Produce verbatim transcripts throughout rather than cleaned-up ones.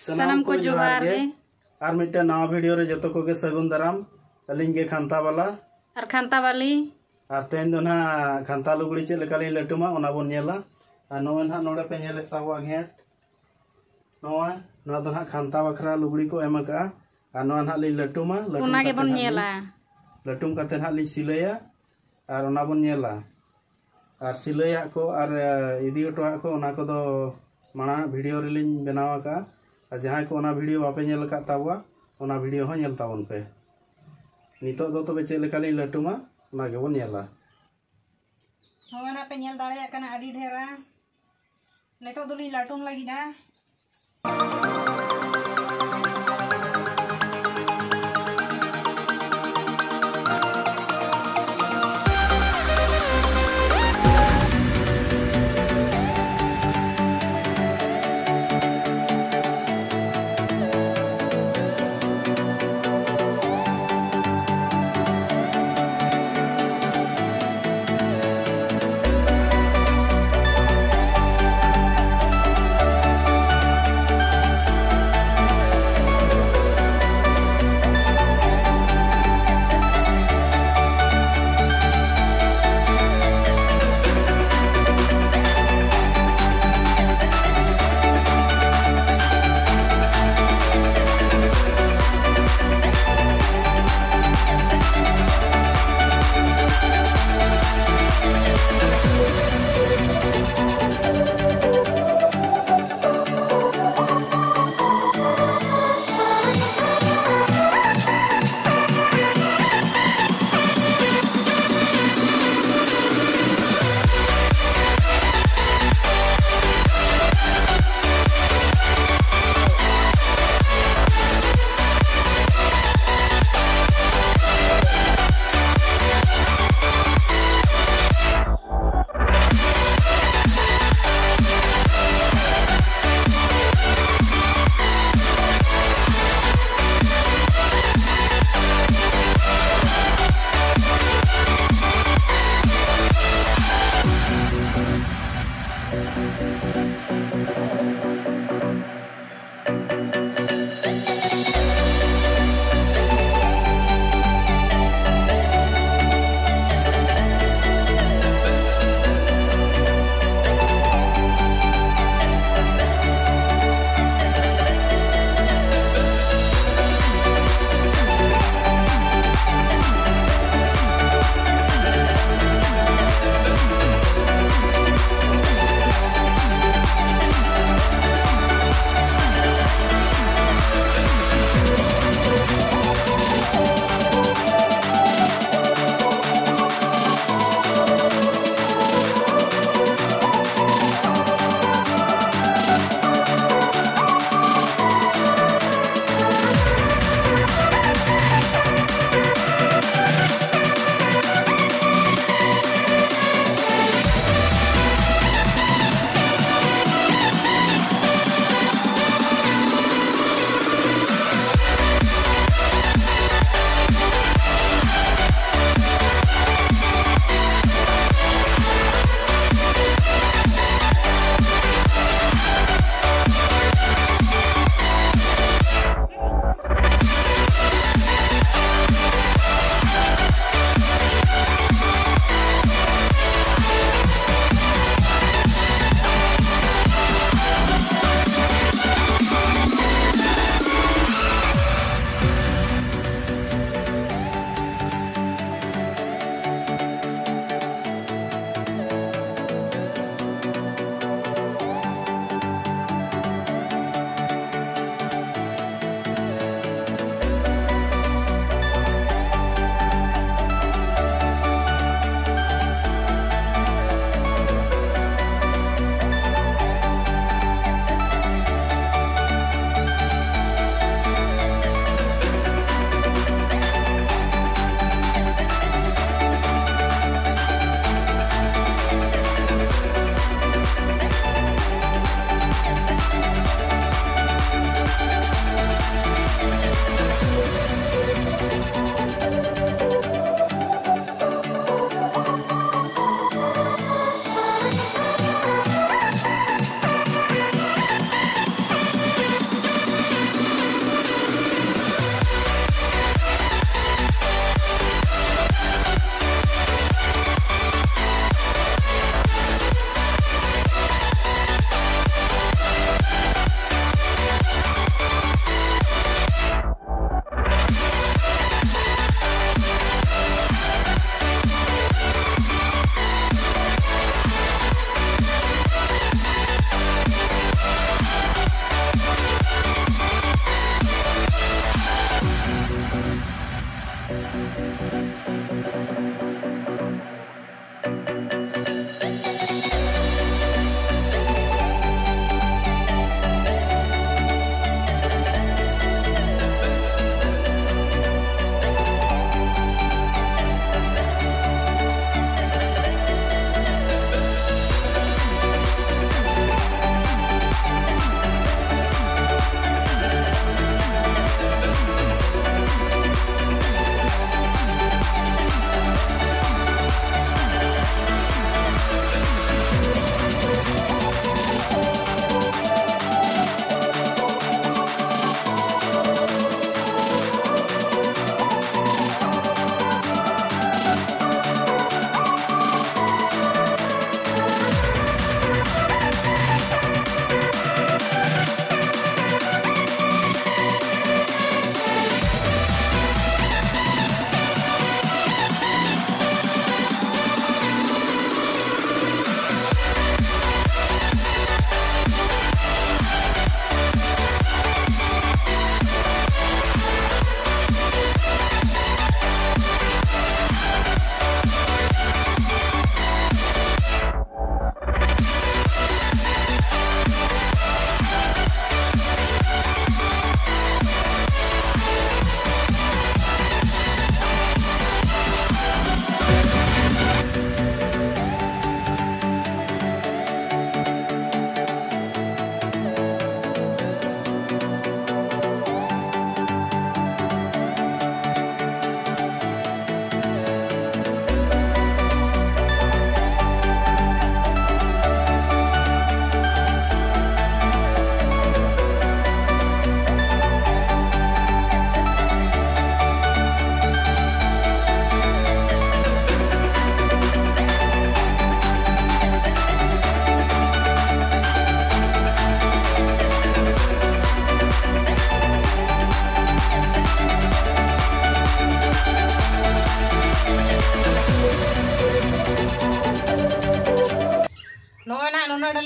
ᱥᱟᱱᱟᱢ ᱠᱚ ᱡᱚᱦᱟᱨ ᱜᱮ᱾ ᱟᱨ ᱢᱤᱫᱴᱮᱱ ᱱᱟᱣᱟ ᱵᱷᱤᱰᱤᱭᱳ ᱨᱮ ᱡᱚᱛᱚ ᱠᱚᱜᱮ ᱥᱟᱹᱜᱩᱱ ᱫᱟᱨᱟᱢ᱾ ᱟᱹᱞᱤᱧ ᱜᱮ ᱠᱷᱟᱱᱛᱟ ᱵᱟᱞᱟ᱾ ᱟᱨ ᱠᱷᱟᱱᱛᱟ ᱵᱟᱞᱤ᱾ ᱟᱨ ᱛᱮᱦᱮᱧ ᱫᱚ ᱱᱟᱦᱟᱜ ᱠᱷᱟᱱᱛᱟ ᱞᱩᱜᱽᱲᱤ ᱪᱮᱫ ᱞᱮᱠᱟ ᱞᱤᱧ ᱞᱟᱹᱴᱩᱢᱟ, ᱚᱱᱟ ᱵᱚᱱ ᱧᱮᱞᱟ᱾ ᱟᱨ ᱱᱚᱜᱼᱚᱭ ᱱᱟᱦᱟᱜ ᱱᱚᱰᱮ ᱯᱮ ᱧᱮᱞᱮᱫ ᱛᱟᱵᱚᱣᱟ ᱜᱷᱮᱸᱴ, ᱱᱚᱣᱟ, ᱱᱚᱣᱟ ᱫᱚ ᱱᱟᱦᱟᱜ ᱠᱷᱟᱱᱛᱟ ᱵᱟᱠᱷᱨᱟ ᱞᱩᱜᱽᱲᱤ ᱠᱚ ᱮᱢ ᱟᱠᱟᱜᱼᱟ᱾ ᱟᱨ ᱱᱚᱣᱟ ᱱᱟᱦᱟᱜ ᱞᱤᱧ ᱞᱟᱹᱴᱩᱢᱟ, ᱞᱟᱹᱴᱩᱢ ᱚᱱᱟ ᱠᱟᱛᱮ ᱜᱮᱵᱚᱱ ᱱᱟᱦᱟᱜ ᱞᱤᱧ ᱧᱮᱞᱟ᱾ ᱞᱟᱹᱴᱩᱢ ᱠᱟᱛᱮ ᱱᱟᱦᱟᱜ ᱞᱤᱧ ᱥᱤᱞᱟᱹᱭᱟ᱾ ᱟᱨ ᱚᱱᱟ ᱵᱚᱱ ᱧᱮᱞᱟ᱾ ᱟᱨ ᱥᱤᱞᱟᱹᱭᱟᱜ ᱠᱚ ᱟᱨ, ᱮ, ᱤᱫᱤ ᱦᱚᱴᱚᱣᱟᱜ ᱠᱚ, ᱚᱱᱟ ᱠᱚᱫᱚ ᱢᱟᱲᱟᱝ ᱵᱷᱤᱰᱤᱭᱳ ᱨᱮᱞᱤᱧ ᱵᱮᱱᱟᱣ ᱟᱠᱟᱫᱼᱟ᱾ ᱟᱨ ᱡᱟᱦᱟᱸᱭ ᱠᱚ ᱚᱱᱟ ᱵᱷᱤᱰᱤᱭᱳ ᱵᱟᱯᱮ ᱧᱮᱞ ᱟᱠᱟᱫ ᱛᱟᱵᱚᱣᱟ, ᱚᱱᱟ ᱵᱷᱤᱰᱤᱭᱳ ᱦᱚᱸ ᱧᱮᱞ ᱛᱟᱵᱚᱱ ᱯᱮ᱾ ᱱᱤᱛᱚᱜ ᱫᱚ ᱛᱚᱵᱮ ᱪᱮᱫ ᱞᱮᱠᱟ ᱞᱤᱧ ᱞᱟᱹᱴᱩᱢᱟ, ᱚᱱᱟ ᱜᱮᱵᱚᱱ ᱧᱮᱞᱟ᱾ ᱱᱚᱜᱼᱚᱭ ᱱᱟᱜ ᱯᱮ ᱧᱮᱞ ᱫᱟᱲᱮᱭᱟᱜ ᱠᱟᱱᱟ, ᱟᱹᱰᱤ ᱰᱷᱮᱨᱟ᱾ ᱱᱤᱛᱚᱜ ᱫᱚᱞᱤᱧ ᱞᱟᱹᱴᱩᱢ ᱞᱟᱹᱜᱤᱫᱼᱟ᱾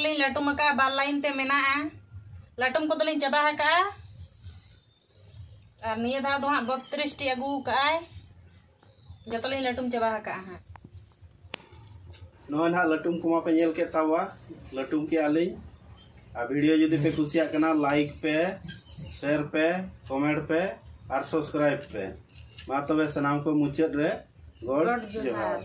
ᱞᱤᱧ ᱞᱟᱹᱴᱩᱢ ᱟᱠᱟᱫᱼᱟ, ᱵᱟᱨ ᱞᱟᱭᱤᱱ ᱛᱮ ᱢᱮᱱᱟᱜᱼᱟ᱾ ᱞᱟᱹᱴᱩᱢ ᱠᱚᱫᱚ ᱞᱤᱧ ᱪᱟᱵᱟ ᱟᱠᱟᱫᱼᱟ᱾ ᱟᱨ ᱱᱤᱭᱟᱹ ᱫᱷᱟᱣ ᱫᱚ ᱦᱟᱸᱜ ᱵᱚᱛᱨᱤᱥ ᱴᱤ ᱟᱹᱜᱩ ᱟᱠᱟᱫᱼᱟᱭ᱾ ᱡᱚᱛᱚ ᱞᱤᱧ ᱞᱟᱹᱴᱩᱢ ᱪᱟᱵᱟ ᱟᱠᱟᱫᱼᱟ ᱦᱟᱸᱜ᱾ ᱱᱚᱜᱼᱚᱭ ᱱᱟᱦᱟᱜ ᱞᱟᱹᱴᱩᱢ ᱠᱚᱢᱟ ᱯᱮ ᱧᱮᱞ ᱠᱮᱫ ᱛᱟᱵᱚᱣᱟ, ᱞᱟᱹᱴᱩᱢ ᱠᱮᱜᱼᱟ ᱞᱤᱧ᱾ ᱟᱨ ᱵᱷᱤᱰᱤᱭᱳ ᱡᱩᱫᱤ ᱯᱮ ᱠᱩᱥᱤᱭᱟᱜ ᱠᱟᱱᱟ, ᱞᱟᱭᱤᱠ ᱯᱮ, ᱥᱮᱭᱟᱨ ᱯᱮ, ᱠᱚᱢᱮᱱᱴ ᱯᱮ ᱟᱨ ᱥᱟᱵᱥᱠᱨᱟᱭᱤᱵ ᱯᱮ᱾ ᱢᱟ ᱛᱚᱵᱮ ᱥᱟᱱᱟᱢ ᱠᱚ ᱢᱩᱪᱟᱹᱫ ᱨᱮ ᱜᱚᱰ ᱜᱚᱰ ᱡᱚᱦᱟᱨ᱾ ᱡᱚᱦᱟᱨ᱾